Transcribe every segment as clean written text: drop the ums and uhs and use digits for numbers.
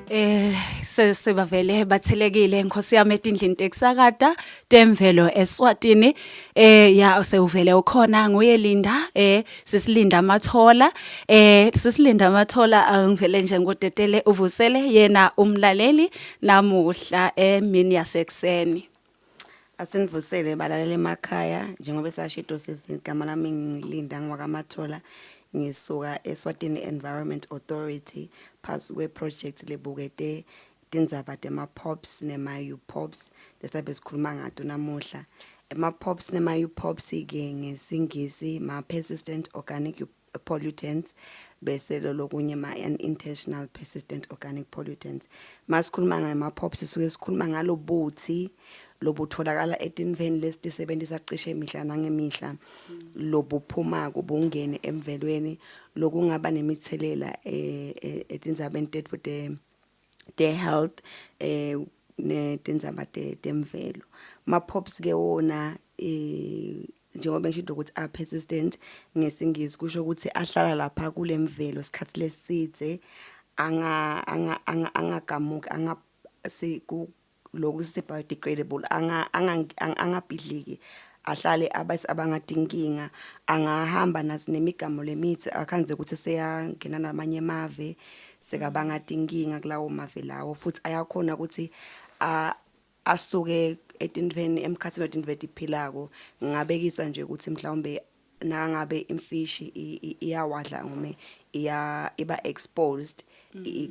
Sesebavele bathelekile Nkosi yami etindlini tekusakata temvelo eSwatini. Ya, sewuvele ukhona nguye Linda, sisilinda amathola, sisilinda amathola. Angivele nje ngodedele uvusele yena umlaleli namuhla emini yasekuseni. Asinivusele balalela emakhaya. Njengoba sashido sisi, igama lami ngilinda ngwakaMathola, ngisuka eSwatini Environment Authority phasi kwe-project lebukete tindzaba tema-POPs nema-UPOPs lesabe sikhuluma ngato namuhla. Ema-POPs nema-UPOPs ke ngesingisi ma-persistent organic pollutants, bese lo lokunye ma-unintentional persistent organic pollutants. Masikhuluma ngama-POPs, sisuke sikhuluma ngalobuthi lobutholakala etinfeni lesitisebenzisa cishe imihla nangemihla, lobuphumako bungene emvelweni, lokungaba nemithelela etindzabeni tetfu te health netindzaba temvelo. Ma-POPs ke wona, njengoba ngisho ukuthi a persistent ngesingisi, kusho ukuthi ahlala lapha kulemvelo isikhathi lesidze, anga angagamuki, anga si ku lokhu sithi biodegradable, angabhidliki, ahlale abase abangadinkinga, angahamba nemigomo lemithi akhanze ukuthi seyangena namanye emave, sekabanga tinkinga kulawo mave lawo. Futhi ayakhona ukuthi asuke etintfweni emkhathini wetintfo letiphilako. Ngingabekisa nje ukuthi mhlawumbe nangabe imfishi iyawadla ngome iya iba exposed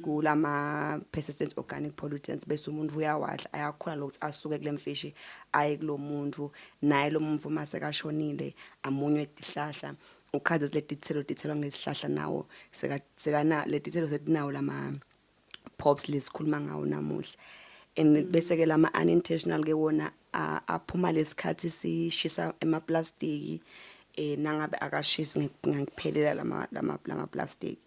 kulama persistent organic pollutants, bese umuntu uyawadla, ayakhona lokuthi asuke kule mfishi aye kulo muntu, naye lo muntu mase kashonile amunywe tihlahla, ukhanze leti titselo tithelwa ngesihlahla, nawo seka sekana leti titselo setinawo lama POPs lesikhuluma ngawo namuhla. And bese ke lama unintentional ke wona aphuma lesikhathi sishisa emaplastiki, nangabe akashisi ngekuphelela lama plastic.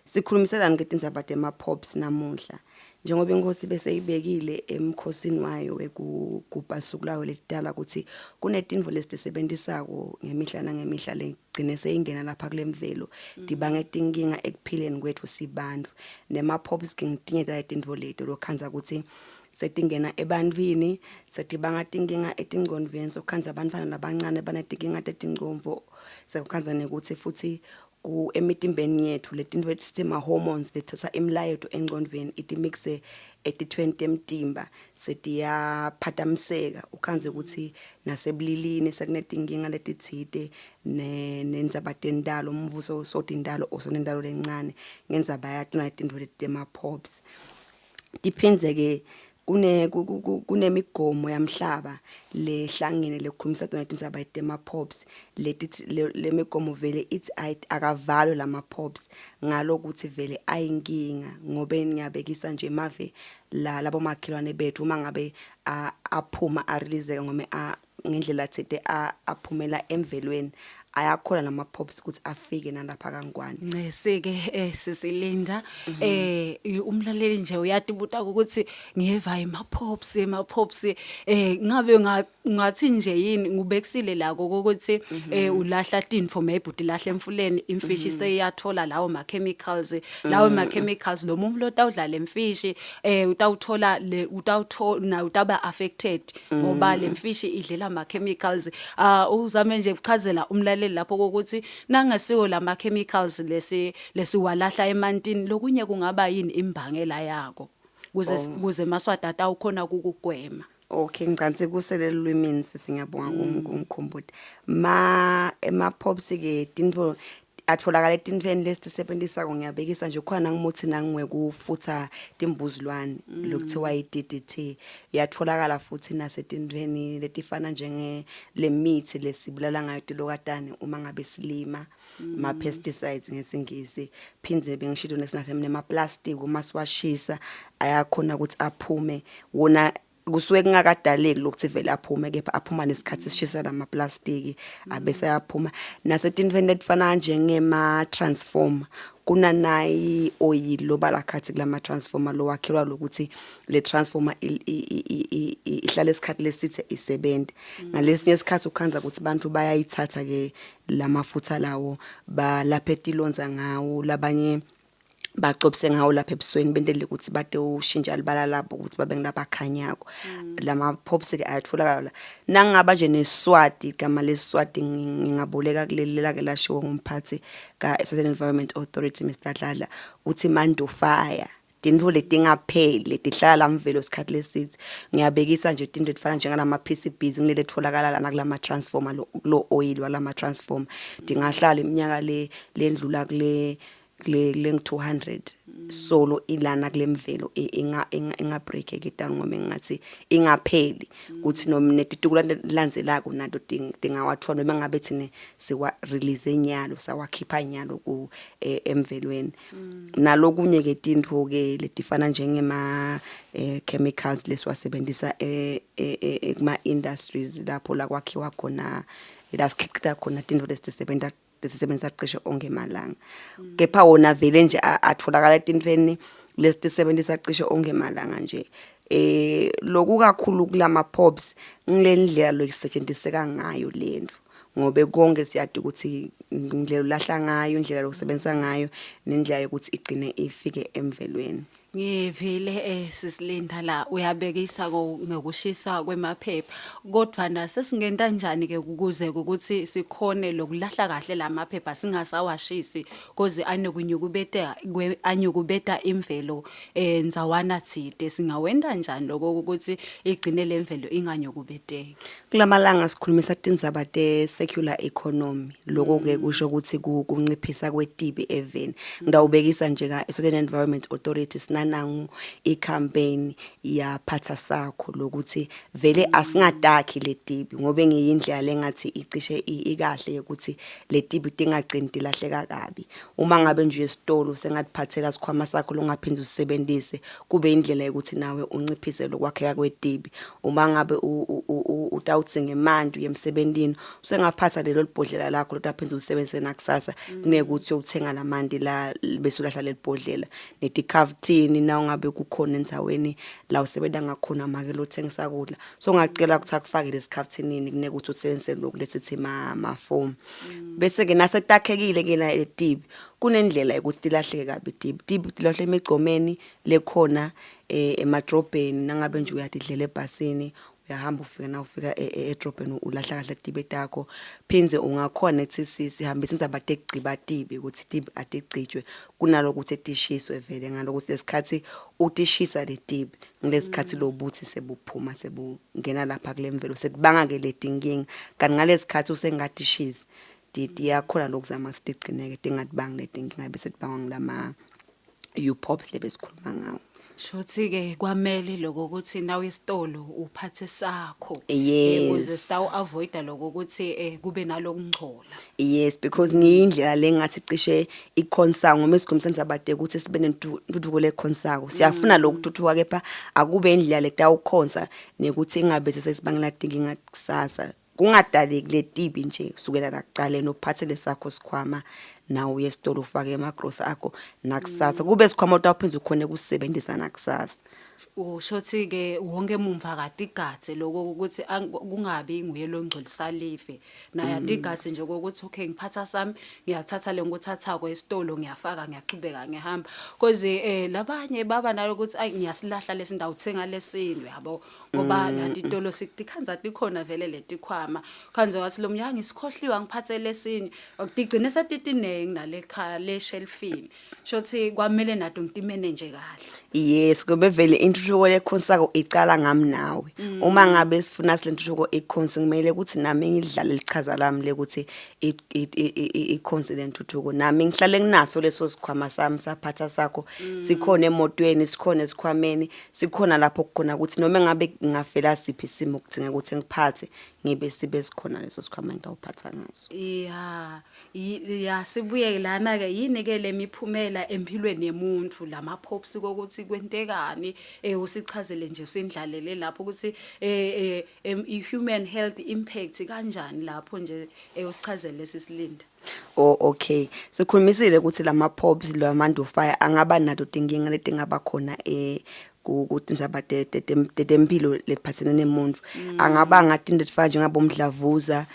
Sikhulumiselana ke tindzaba tema POPs namuhla, njengoba inkosi bese ibekile emkhosini wayo wekugubha suku layo letidala ukuthi kunetintfo lesisebenzisako ngemihla nangemihla legcine seyingena lapha kule mvelo, tibange tinkinga ekuphileni kwethu sibantfu. Nema POPs ke ngitinye taletintfo leto lokhandza ukuthi setingena ebantwini, setibanga tinkinga etingcondvweni, sokhandza abantwana labancane banetinkinga tetingcondvo, sekukhandza nekuthi futhi ku emitimbeni yethu letintfo lesithi ma-hormones lethatha imilayeto engcondvweni itimixe etithweni temtimba setiyaphatamiseka, ukhandze ukuthi nasebulilini sekunetinkinga letitsite, nendzaba tentalo, umvuso sotintalo osonentalo lencane ngendzaba yato tintfo leti tema-POPs. Tiphindze ke kunemigomo yamhlaba lehlangene lekhulumisa tona tindzaba tema-POPs. Leti lemigomo vele ithi akavalwe lama POPs ngalokuthi vele ayinkinga, ngobe ngiyabekisa nje mave la labo makhelwane bethu, uma ngabe aphuma areleaseka ngome ngendlela thite aphumela emvelweni, ayakhona nama POPs ukuthi afike nalapha kaNgwane. Ncesike sisilinda, umlaleli nje uyatibuta ukuthi ngiyeva ema POPs, ema POPs, ngabe ngathi nje yini ngubekisile lako ukuthi ulahla tinfo, maybe utilahla emfuleni, imfishi seyiyathola lawo ma chemicals, lawo ma chemicals, lo muntu lotawudla lemfishi utawuthola le utawuthola utaba affected ngoba lemfishi idlela ama chemicals. Uzame nje ukuchazela umlaleli lapho ukuthi nangasiwo lama chemicals lesi lesiwalahla emantini, lokunye kungaba yini imbangela yako, kuze maswati atawukhona kukugwema? Okay, ngicantsi kusele lulwimini sisi, ngiyabonga kungikhumbuta. Ma ema POPs ke tintfo atfolakala etintfweni lesisebenzisako. Ngiyabekisa nje, khona nangimuthi nangwekufutha timbuzilwane lokuthiwa i-DDT, iyatfolakala futhi nasetintfweni letifana njenge lemithi lesibulala ngayo tilokatane uma ngabe silima, ma pesticides ngesingisi. Phindze bengishilo nesingasemne uma siwashisa ayakhona ukuthi aphume wona, kusuke kungakadaleki lokuthi vele aphume, kepha aphuma nesikhathi sishisa lamaplastiki, abese ayaphuma. Nasetintfweni letifana njengema transformer, kunanayi oil loba khathi kulama transformer lowakhelwa lokuthi le transformer ihlala isikhathi lesithe isebenza. Ngalesinye isikhathi ukhandza ukuthi bantu bayayithatha ke lamafutha lawo balapha etilonza ngawo, labanye Bacobise ngawo lapha ebusweni bentele ukuthi bade ushintsha libala labo ukuthi babe ngilabakhanyako. Lama pops ke ayatholakala la. Nangaba nje neSwati, igama leSwati ngingaboleka kuleli lake lashiwo ngumphathi ka Eswatini Environment Authority Mr Dladla, uthi mandofaya tintfo letingapheli letihlala la mvelo isikhathi lesitsi. Ngiyabekisa nje tintfo letifana njengalama PCBs ngilele etholakala lana kulama transformer, lo oil walama transformer, tingahlala iminyaka le lendlula kule 200 solo ilana kule mvelo, inga break down ngoba ngathi ingapheli, kuthi noma netitukulwane landzelako nato tingawathola, noma ngabe thine siwa release nyalo, sawakhipha nyalo ku emvelweni. Nalokunye ke tintfo ke letifana njengema chemicals lesiwasebenzisa kuma industries lapho la kwakhiwa khona, la sikhicita khona tintfo lesisebenta lesisebenzisa cishe onke emalanga. Kepha wona vele nje atholakala etintfweni lesisebenzisa cishe onke emalanga nje. Loku kakhulu kulama pops ngilendlela lokusetshenziseka ngayo lento, ngobe konke siyati ukuthi indlela ulahla ngayo, indlela lokusebenzisa ngayo, nendlela yokuthi igcine ifike emvelweni. Ngivile sisilinda la uyabekisa ngokushisa kwemaphepha, kodwa nasesingenta njani ke ukuze ukuthi sikhone lokulahla kahle lamaphepha singasawashisi, koze anokunyukubeta anyukubeta imvelo ndzawana tsite? Singawenta njani lokho ukuthi igcine lemvelo inganyukubeteki? Kulamalanga sikhulumisa tindzaba te-circular economy. Lokho ke kusho ukuthi kunciphisa kwetibi eveni. Ngidawubekisa nje ka Eswatini Environment Authority sinanangu i-campaign yaphatha sakho lokuthi vele asingadakhi letibi, ngobe ngiyindlela lengathi icishe ikahle yokuthi letibi tingagcini tilahleka kabi. Uma ngabe nje esitolo sengatiphathela sikhwama sakho longaphindze usebenzise, kube indlela yokuthi nawe unciphise lokwakheka kwetibi. Uma ngabe utawudzinga emanti uye emsebentini, usengaphatha lelo libhodlela lakho lotaphindze ulisebenzise nakusasa, kunekuthi uyothenga lamanti la bese ulahla leli bhodlela. Netikhavuthini, na ungabe kukhona endzaweni la usebenta ngakhona make lothengisa kudla, so ungacela ukuthi akufake lesikhavuthinini kunekuthi usebenzise lokhu lesithi mafomu. Bese ke nasetakhekile ke la letibi, kunendlela yokuthi tilahleke kabi tibi. Tibi tilahlwa emigcomeni lekhona emadrobheni. Nangabe nje uyatidlela ebhasini, uyahamba ufika, na ufika edrobheni ulahla kahle tibe takho. Phindze ungakhona ukuthi sihambise indzaba tekugciba tibi, ukuthi tibi atigcijwe kunalokuthi tishiswe vele, ngalokuthi lesikhathi utishisa letibi ngilesikhathi lobuthi sebuphuma sebungena lapha kule mvelo, sekubanga ke letinkinga. Kanti ngalesikhathi usengatishisi, tiyakhona lokuzama ukuthi tigcineke, tingatibangi letinkinga bese tibangwa ngulama U-pops lebesikhuluma ngawo. Shothi ke kwamele lokho ukuthi nawe esitolo uphathe sakho. Yes. Ukuze sitawu avoida lokho ukuthi kube nalokungcola. Yes, because ngiyindlela lengathi cishe ikhonsa, ngoba esikhulumisa sabade ukuthi sibe nentuthuko lekhonsako. Siyafuna lokuthuthuka, kepha akube indlela letawukhonsa nekuthi ingabe sesibangela tinkinga kusasa. Kungadaleki letibi nje kusukela lakucaleni, uphathele sakho sikhwama nawe uye esitolo, ufake emagrosa akho nakusasa, kube sikhwama utawuphinza ukhone kusebenzisa nakusasa. Ushothi ke wonke mumva katigadze lokho ukuthi kungabi nguye longcolisa live, naye atigadze nje kokuthi okay, ngiphatha sami, ngiyathatha le ngikuthathako esitolo, ngiyafaka, ngiyachubeka, ngiyahamba, cause labanye baba nalokuthi ayi, ngiyasilahla lesindawo, thenga lesinye, yabo, ngoba la titolo siktikhandza tikhona vele letikhwama. Khandze wathi lo mnyango ngisikhohliwa, ngiphathe lesinye, tigcine setitinengi nale khaya le shelfini. Shothi kwamele nato ngitimene nje kahle. Yes, ngoba vele intuthuko lekhonsako icala ngami nawe. Uma ngabe sifuna silentuthuko ikhonsi, kumele ukuthi nami ngidlale lichaza lami lekuthi ikhonsi lentuthuko, nami ngihlale nginaso leso sikhwama sami saphatha sakho, sikhona emotweni, sikhona esikhwameni, sikhona lapho kukhona ukuthi noma ngabe ngingafela siphi isimo kudingeka ukuthi ngiphathe, ngibe sibe sikhona leso sikhwama engitawuphatha ngaso. Ya, sibuye lana ke, yini ke lemiphumela empilweni yemuntu lama pops, kokuthi kwentekani? Usichazele nje, usindlalele lapho ukuthi i human health impact kanjani lapho nje, usichazele sisilinda. Oh okay. Sikhulumisile ukuthi lama pops lwamandofire angaba nato tinkinga letingaba khona. Kutindzaba tetemphilo lephatselene nemuntfu angabanga tinto letifana njengabomdlavuza,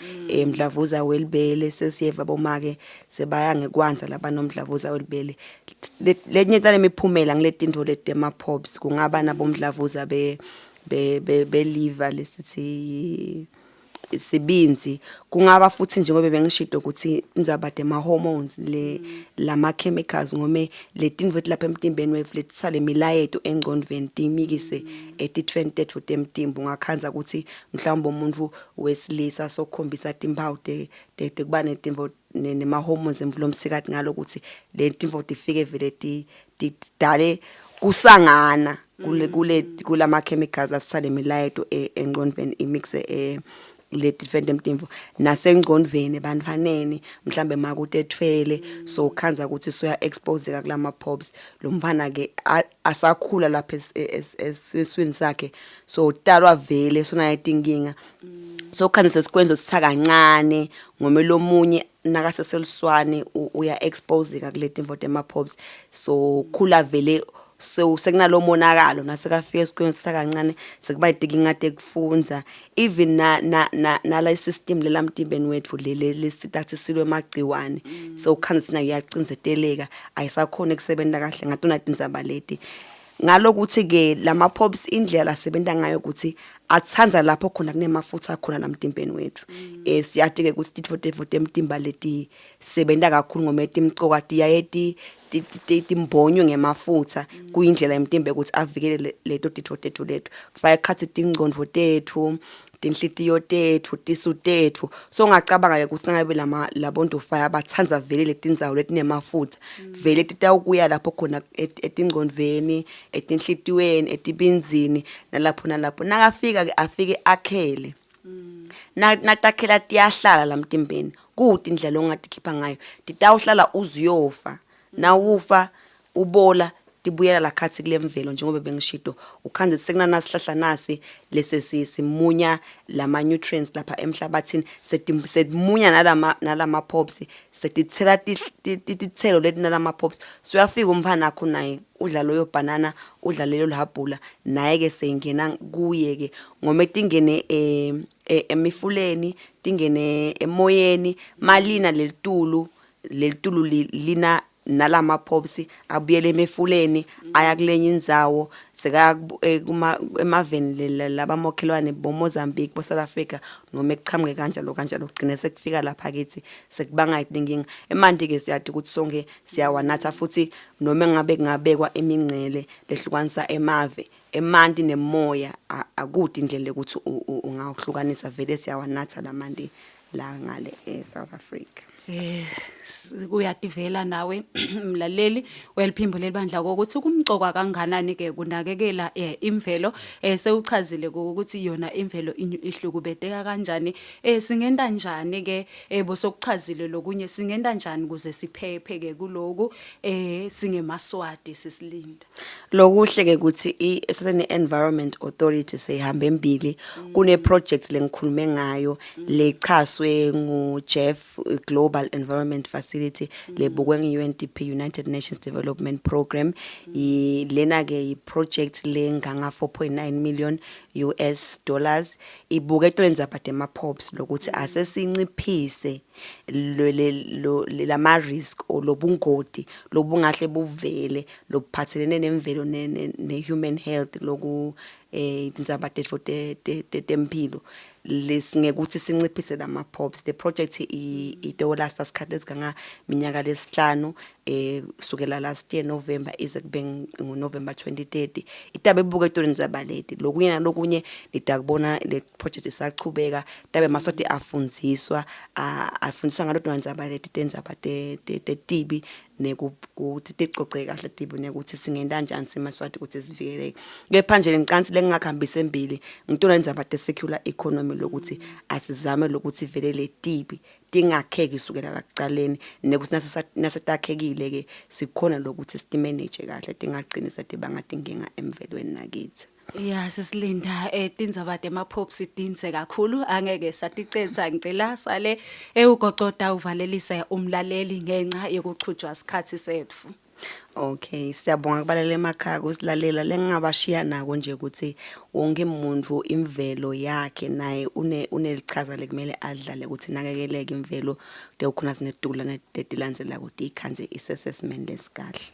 mdlavuza welibele. Sesiyeva bomake sebaya ngekwandza labanomdlavuza welibele. Lenye talemiphumela ngiletintfo letema-pops, kungaba nabomdlavuza be liver, lesithi sibindzi. Kungaba futhi, njengoba bengishito, ukuthi indzaba tema-hormones, le lama chemicals, ngome letinto lapha emtimbeni wethu letisale milayeto engcondvweni timikise etitfweni tetfu temtimba. Ungakhandza ukuthi mhlawumbe umuntu wesilisa sokukhombisa timphawu tekuba netimvo nema-hormones emvulomsikati, ngalokuthi le timvo tifike vele tidale kusangana kule kulama chemicals asale milayeto engcondvweni, imixe le different emtimbo nasengcondvweni ebantfwaneni. Mhlambe makutethwele, so ukhandza ukuthi soya exposeka kulama pops. Lo mfana ke asakhula lapha esiswini sakhe, so utalwa vele sona tinkinga. So khona sesikwenza sitha kancane, ngome lomunye nakaseseluswane uya exposeka kule timvo tema pops, so khula vele so sekunalo monakalo. Nasekafika esikolweni sakancane, sekuba inkinga tekufundza, even na na na nala system lelamtimbeni wethu le lesita silwe emagciwane, so khona sina iyacindzeteleka, ayisakhona ukusebenza kahle ngatona tindzaba leti. Ngalokuthi ke lama pops, indlela lasebenta ngayo ukuthi atsandza lapho khona kunemafutha akhona lamtimbeni wethu. Siyati ke ukuthi titfo tetfu temtimba leti sebenta kakhulu ngome timcoka tiyaye timbonywe ngemafutha, kuyindlela emtimba ukuthi avikele leto titfo tetfu leto, kufaka ekhatsi tingcondvo tetfu, tinhlitiyo tetfu, tisu tetfu. So ungacabanga ke ukuthi nangabe lama labontofaya batsandza vele letindzawo letinemafutha, vele titawukuya lapho khona etingcondvweni, etinhlitiyweni, etibindzini, nalapho nalapho. Nakafika ke afike akhele. Natakhela tiyahlala lamtimbeni, kude indlela ongatikhipha ngayo, titawuhlala uze uyofa. Nawufa ubola, tibuyela lakhathi kule mvelo. Njengoba bengishito, ukhandze sekunanasihlahla nasi lese simunya lama nutrients lapha emhlabathini, setimunya nalama pops, setithela tithelo leti nalama pops. So uyafika umfana akho naye udla loyo banana, udla lelo lihabhula, naye ke seyingena kuye ke, ngome tingene emifuleni, tingene emoyeni. Malina lelitulu, lelitulu lina nalama pops, abuyele emifuleni, aya kulenye indzawo, sekaya kuma emaveni labamokhelwane, bo Mozambique, bo South Africa, noma ekuchamuke kanjalo kanjalo, kugcine sekufika lapha kithi, sekubanga inkinga. Emanti ke siyati ukuthi sonke siyawanatha, futhi noma ngabe kungabekwa imingcele lehlukanisa emave, emanti nemoya akude indlela yokuthi ungawuhlukanisa. Vele siyawanatha lamanti la ngale eSouth Africa. Kuyativela nawe mlaleli weliphimbo lelibandla ukuthi kumcoka kanganani ke kunakekela imvelo. Sewuchazile ukuthi yona imvelo ihlukubeteka kanjani. Singenta njani ke, bosokuchazile lokunye, singenta njani kuze siphephe ke kuloku singemaswati, sisilinda? Lokuhle ke ukuthi i-Eswatini Environment Authority seyihambe embili kune project lengikhulume ngayo, lechaswe ngu-Jeff Global Environment Facility, lebukwe nge-UNDP, United Nations Development Program. Lena ke i-project lenganga 4.9 million US dollars, ibuke etweni tema-pops, lokuthi asesinciphise lama risk or lobungoti lobungahle buvele lobuphathelene nemvelo ne human health, loku tindzaba tetfu temphilo, lesingekuthi sinciphise lama pops. The project itolasta isikhathi esiganga minyaka lesihlanu, sukela last year November ize kube ngu November 2030. Itabe ibuka etweni zabaleti lokunye nalokunye nitakubona. Le project isachubeka, tabe maswati afundziswa, afundiswa ngalo ndzaba leti tendzaba tetibi, nekuthi ticoceke kahle tibi, nekuthi singenta njani simaswati ukuthi sivikeleke. Kepha nje ngicansi lengingakuhambisa embili ngitona indzaba te-circular economy, lokuthi asizame lokuthi vele letibi tingakheki sukela la kucaleni, nekuthi nasetakhekile ke sikhona lokuthi sitimanage kahle, tingagcini setibanga tinkinga emvelweni nakithi. Ya, sisilinda, tindzaba tema-pops tindze kakhulu, angeke saticedza. Ngicela sale ewugocoda uvalelise umlaleli ngenxa yokuchujwa sikhathi setfu. Okay, siyabonga kubalela emakhaya kusilalela. Lengingabashiya nako nje ukuthi wonke umuntu imvelo yakhe naye une unelichaza lekumele adlale ukuthi nakekeleke imvelo, kude khona sinetitukulwane letilandzelako tiyikhandze isesesimeni lesikahle.